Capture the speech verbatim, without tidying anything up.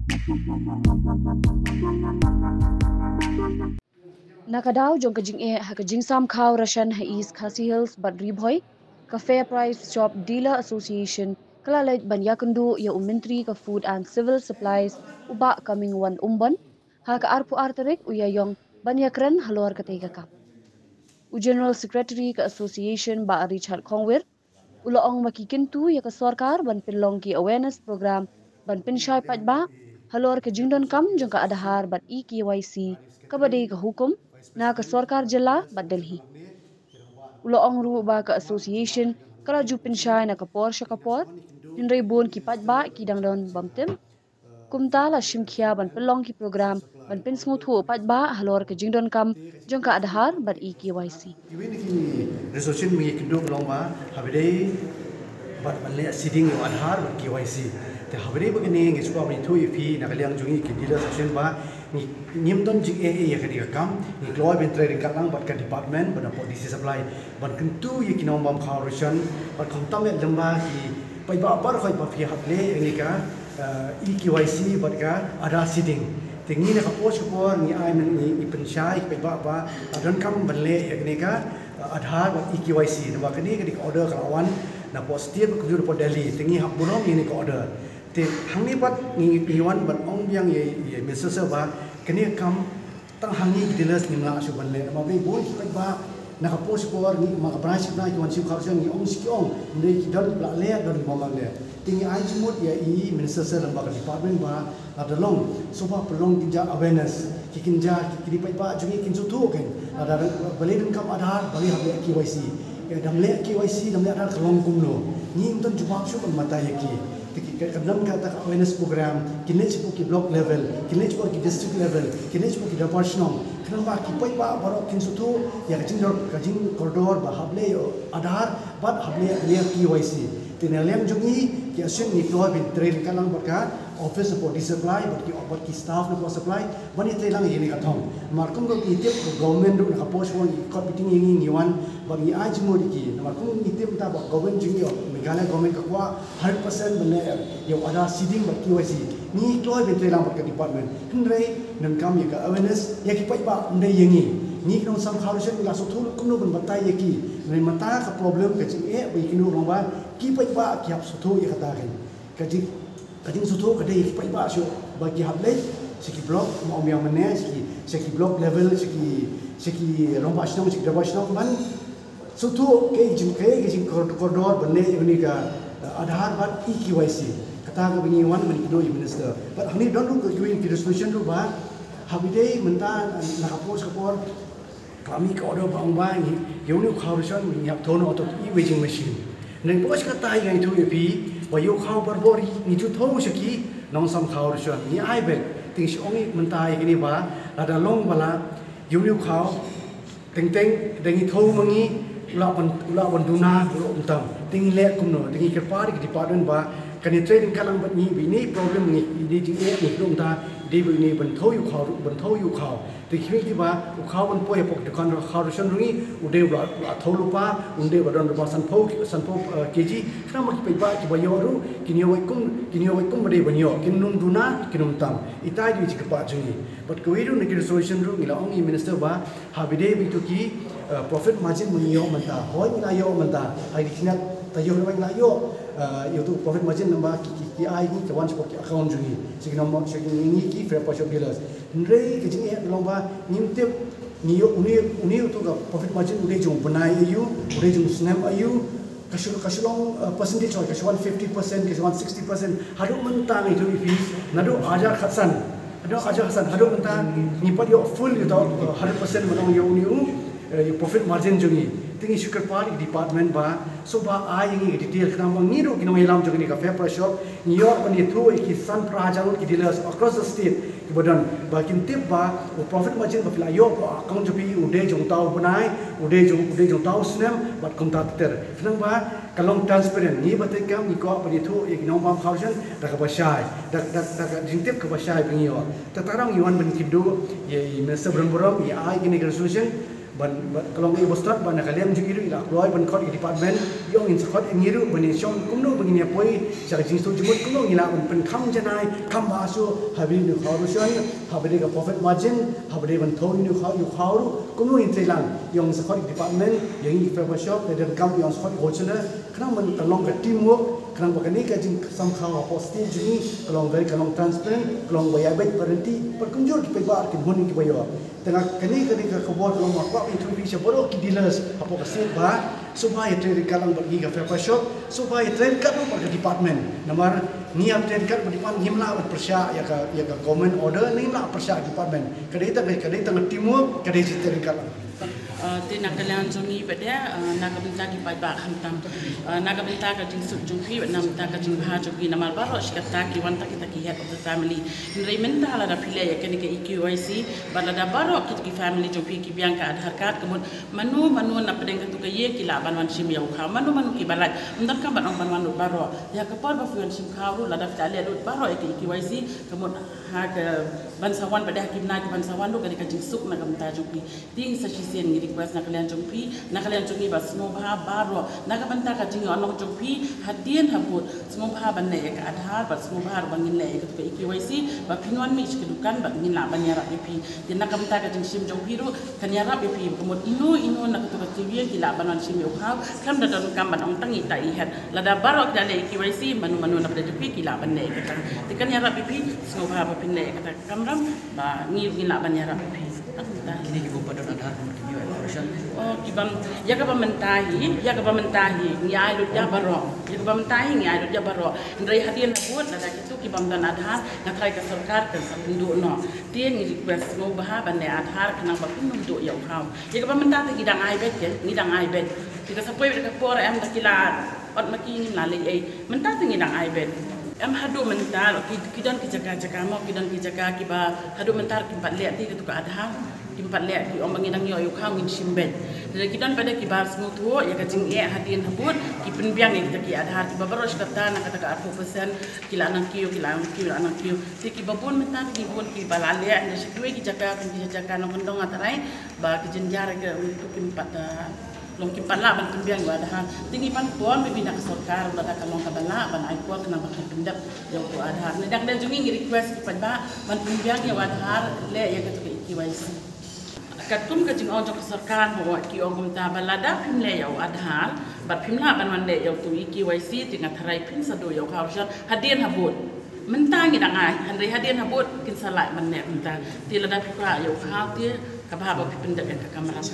Na ka daw jong ka jingeh ha ka jingsam khaw rashan ha East Khasi Hills bad Ri Bhoi, ka Fair Price Shop Dealer Association ka la leit ban ïakynduh ïa u Myntri ka Food and Civil Supplies, u Bah Comingone Ymbon, ha ka arphew ar tarik u Ïaïong ban ïakren halor katei ka kam. U General Secretary ka Association, Bah Richard Khongwir, u la ong ba ki kyntu ïa ka sorkar ban pynlong ki awareness program ban pynshai paidbah halor ka jingdonkam jong ka Aadhaar bad e-KYC, kaba dei ka hukum na ka sorkar jylla bad Delhi. U la ong ruh ba ka association ka la ju pynshai na ka por sha ka por, hynrei bun ki paidbah ki dang don bym tip. Kumta la shim khia ban pynlong ki program ban pynsngewthuh paidbah halor ka jingdonkam jong ka Aadhaar bad e-KYC. Iwei na ki resolution ba ngi kynduh ka long ba haba ïadei bad ban leh seeding ïa u Aadhaar bad KYC. Te haba ïadei bad kane ngi sngewbha ban ïathuh ïa phi na ka liang jong ngi ki dealer association ba ngi, ngim don jingeh ïa kane ka kam. Ngi kloi ban trei ryngkat lang bad ka department bad na pdc supply ban kyntu ïa ki nongbam khaw ration bad khamtam ïa lem bad ki paidbah baroh ba phi hap leh ïa kane ka, eh, e-KYC bad ka Aadhaar seeding. Te ngi na ka por sha ka por ngi ai men ngi, ngi pynshai paidbah ba, eh, donkam ban leh ïa kane ka, eh, Aadhaar bad e-KYC. Namar kane ka dei ka order ka la wan na pdc bad kumjuh na pd Delhi. Te ngi hap burom ïa kane ka order. Te hangne pat ngi, ngi wan ban ong biang ïa, ïa Minister Sir ba kane ka kam tang hangne ki dealers ngim lah shuh ban leh. Namar ba bun ki paidbah na ka por sha ka por ngi, ma ka branch na ki wan shu khaw sha ngi ong shu ki ong. Hynrei ki don ba la leh, don ba ym leh. Te ngi ai jingmut ïa i Minister Sir lem bad ka department ba lada long shuwa pynlong kynja awareness, ki kynja ki, ki dei paidbah jong ngi kin sngewthuh kein. Lada balei donkam Aadhaar, balei hap leh KYC. Ïa, da ym leh KYC, da ym leh Aadhaar ka long kumno. Ngim don jubab shuh ban batai ïa ki. Te ki, ka, ka don kata ka awareness program, kin leh shapoh ki block level, kin leh shapoh ki district level, kin leh shapoh ki dorbar shnong. Khnang ba ki paidbah baroh kin sngewthuh ïa ka jingdor, ka jingkordor ba hap leh ïa u Aadhaar bad hap leh ïa u KYC. Te na liang jong ngi ki association ngi kloi ban trei ryngkat lang bad ka office na pdc supply bad ki, bad ki staff na pdc supply ban ïatrei lang ïa kane ka thong. Namar kum ngi tip ka government ruh na ka por shuwa ngi kot meeting ïa ngi, ngi wan bad ngi ai jingmut ïa ki. Namar kum ngi tip mynta ba government jong ngi, Meghalaya government ka kwah hundred percent ban leh ïa u Aadhaar seeding bad KYC. Ngi kloi ban trei lang bad ka department. Hynrei donkam ïa ka awareness ïa ki paidbah, ym dei ïa ngi. Ngi ki nongsam khaw ration ngi la sngewthuh kumno ban batai ïa ki. Hynrei mynta ka problem ka jingeh ba ngi kynduh ka long ba ki paidbah ki hap sngewthuh ïa kata kein. Ka jing, ka jingsngewthuh ka dei ïa ki paidbah shuh ba ki hap leit sha ki block, ma ong biang mynne, sha ki, sha ki block level, sha ki, sha ki rangbah shnong, sha ki dorbar shnong ban sngewthuh kaei ka jing, kaei ka jingkor, kordor ban leh ïa kane ka, eh, Aadhaar bad e-KYC. Kata kaba ngi wan ban kynduh ïa u Minister. Bad hangne don ruh kiwei ki resolution ruh ba haba ïadei mynta na ka por sha ka por ka la mih ka order ba ong ba ngi, ïa une u khaw ration ngi hap thew noh ïa u e-weighing machine. Nangta ba shi katta ngi ïathuh ïa phi ba ïa u khaw barabor ngi ju thew sha ki nongsam khaw ration. Ngi ai beit, te ngi shu ong mynta ïa kine ba lada long ba la ïa une u khaw teng teng da ngi thew ma ngi, u lah ban, u lah ban duna, u lah ban tam. Te ngi leh kumno, te ngi kyrpad ïa ki department ba kan ïatrei ryngkat lang bad ngi, ba ine i problem ngi, ine i jingeh ngi kynduh mynta, dei ba ine ban thew ïa u khaw, ban thew ïa u khaw. Te ki mih ki ba u khaw ban poi hapoh ki dukan khaw ration ruh ngi, u dei u la, u la thew lypa, u dei u la don lypa sanphew, sanphew, eh, kg, khnang ba ki paidbah kiba ïoh ruh kin ïoh wei kum, kin ïoh wei kum ba dei ban ïoh, kin ym duna, kin ym tam. Ita i dei i jingkyrpad jong ngi. Bad kawei ruh na ki resolution ruh ngi la ong ïa u Minister ba haba ïadei bad ïa uto ki, eh, profit margin ba ngi ïoh mynta, hooid ngi la ïoh mynta, ha ki sngi taïew ngi la ïoh, eh, ïa uto u profit margin namar ki, ki, ki ai ngi, ki wan shapoh ki account jong ngi, sha ki nongmah, sha ngi, ngi ki Fair Price Shop dealers. Hynrei ka jingeh ka long ba ngim tip, ngi ïoh une, une uto ka profit margin u dei jong u bnai aïu, u dei jong u snem aïu, ka shu, ka shu long, eh, percentage hooid, ka shu wan fifty percent, ka shu wan sixty percent, haduh mynta ngi ïathuh ïa phi, naduh arhajar khatsan, naduh arhajar khatsan, haduh mynta ngim pat ïoh full ïa uto, eh, hundred percent ban ong ïa une u, eh, ïa u profit margin jong ngi. Te ngi shu kyrpad ïa ki department ba sngewbha ai ïa ngi ka detail khnang ba ngi ruh ki nongïalam jong kane ka Fair Price Shop ngi ïoh ban ïathuh ïa ki san phra hajar ngut ki dealers across the state kiba don, ba kin tip ba u profit margin ba phi la ïoh hapoh account jong phi u dei jong uta u bnai, u dei jong, u dei jong uta u snem bad kumta ter ter. Khnang ba ka long transparent, ngi ba treikam ngi kwah ban ïathuh ïa ki nongbam khaw ration da kaba shai, da, da, da ka jingtip kaba shai ba ngi ïoh. Te tang ngi wan ban kynduh ïa i Minister Bremburom, ïa ai kine ki resolution, Ban, ban, ka long i bostad ban ka liang jong i ruh i la kloi ban khot i department, i ong in sa khot i ruh ban i shong kumno ban i poi sa ka jingsuk jingmut kumno i la ban pynkham janai kham ba asu ha bri nu khau ruh shon ha bri ka profit margin ha bri ban thon nu khau yu khau ruh kumno i trelang i ong sa khot i department i ong i fair shop i dan kam i ong sa khot i wholesaler. Khnang ban ka long ka teamwork khnang ba kane ka jing samkha ha post jong i ka long very ka long transparent ka long ba ya bet parenti pat kumjur ki pei ba ki hun ki ba yo. Tengah kane kane ka khubor long ma kwak in thung pisa baroh ki dealers hapoh ka state ba suba ya trade card lang bad ngi ka fair shop suba ya trade card bad ka department namar ngi ya trade card bad department ngim lah bad persya ya ka ya ka government order ngim lah persya department kadai tang kadai tang timur kadai si trade card lang. Te na ka liang jong ngi bad ya na ka bynta ki paidbah khamtam na ka bynta ka jingsuk jong phi bad na ka bynta ka jingbha jong phi namar baroh shi katta ki wan ta kita ki head of the family. Hynrei mynta lada phi leh ya kane ka E K Y C bad lada baroh kit ki family jong phi ki biang ka Aadhaar card ka mut mano mano na pdeng katu ka ïing ki lah ban wan shim ïa u khaw mano mano ki ba lait. Ym donkam ban ong ban wan lut baroh ïa ka por ba phi wan shim khaw ruh lada phi ta leh lut baroh ïa ka E K Y C ka mut ha ka ban sa wan bad ha ki bnai ki ban sa wan ruh ka dei ka jingsuk na ka bynta jong phi. Te sa shisien ngi request na ka liang jong phi na ka liang jong ngi ba sngewbha baroh na ka bynta ka jingïohnong jong phi hadien habud sngewbha ban leh ïa ka Aadhaar bad sngewbha ruh ba ngin leh ïa katu ka E K Y C ba phin wan mih sha ka dukan bad ngin lah ban ïarap ïa phi. Te na ka bynta ka jingshim jong phi ruh kan ïarap ïa phi ka mut ino ino na katu ka tiew ïing ki lah ban wan shim ïa u khaw khlem da donkam ban ong tang ita i head lada baroh ki da leh E K Y C mano mano na pdeng jong phi ki lah ban leh ïa kata. Te kan ïarap ïa phi sngewbha ba phin leh ïa kata ka kamram ba ngi ruh ngin lah ban ïarap ïa phi. Kine ki bym pat don Aadhaar ka mut kim ïoh ïa ka ration. Oh, ki bym, ïa kaba mynta hi, ïa kaba mynta hi, ngi ai lut ïa baroh. Ïa kaba mynta hi ngi ai lut ïa baroh. Hynrei hadien habud lada kitu ki bym don Aadhaar, nga tharai ka sorkar kan sa pynduh noh. Te ngi request sngewbha ban leh Aadhaar khnang ba kin ym duh ïa u khaw. Ïa kaba mynta te ngi dang ai beit, ngi dang ai beit. Te ka sa poi beit ka por em da ki la ot ma ki ngim la leh ei. Mynta te ngi dang ai beit. Em haduh mynta ki don ki jaka jaka mo ki don ki jaka kiba haduh mynta kim pat leh te katu ka Aadhaar kim pat leh ki ong ba ngi dang ïoh ïa u khaw ngin shim beit. Te ki don pat de kiba sngewthuh ïa ka jingeh hadien habud ki pynbiang ïa kita ki Aadhaar kiba baroh shi katta na kata ka arphew percent ki la nang kiew ki la nang kiew la nang kiew. Te kiba bun mynta te ki bun kiba la leh hynrei sha kiwei ki jaka kum ki jaka nongkyndong nga tharai ba ki jynjar ïa ka kim pat long kim pat lah ban pynbiang ïa u Aadhaar. Te ngi pan por maybe na ka sorkar lada ka long kaba lah ban ai por khnang ba kan pyndep ïa u Aadhaar. Ngi dang dei jong ngi ngi request ki paidbah ban pynbiang ïa u Aadhaar leh ïa katu ka E K Y C. Katkum ka jingong jong ka sorkar mo ki ong kumta ba lada phim leh ïa u Aadhaar bad phim lah ban wan leh ïa utu E K Y C te nga tharai phin sa duh ïa u khaw ration hadien habud. Mynta ngi dang ai hynrei hadien habud kin sa lah ban leh kumta. Te lada phi kwah ïa u khaw te kaba haba phi pyndep ïa ka kamram.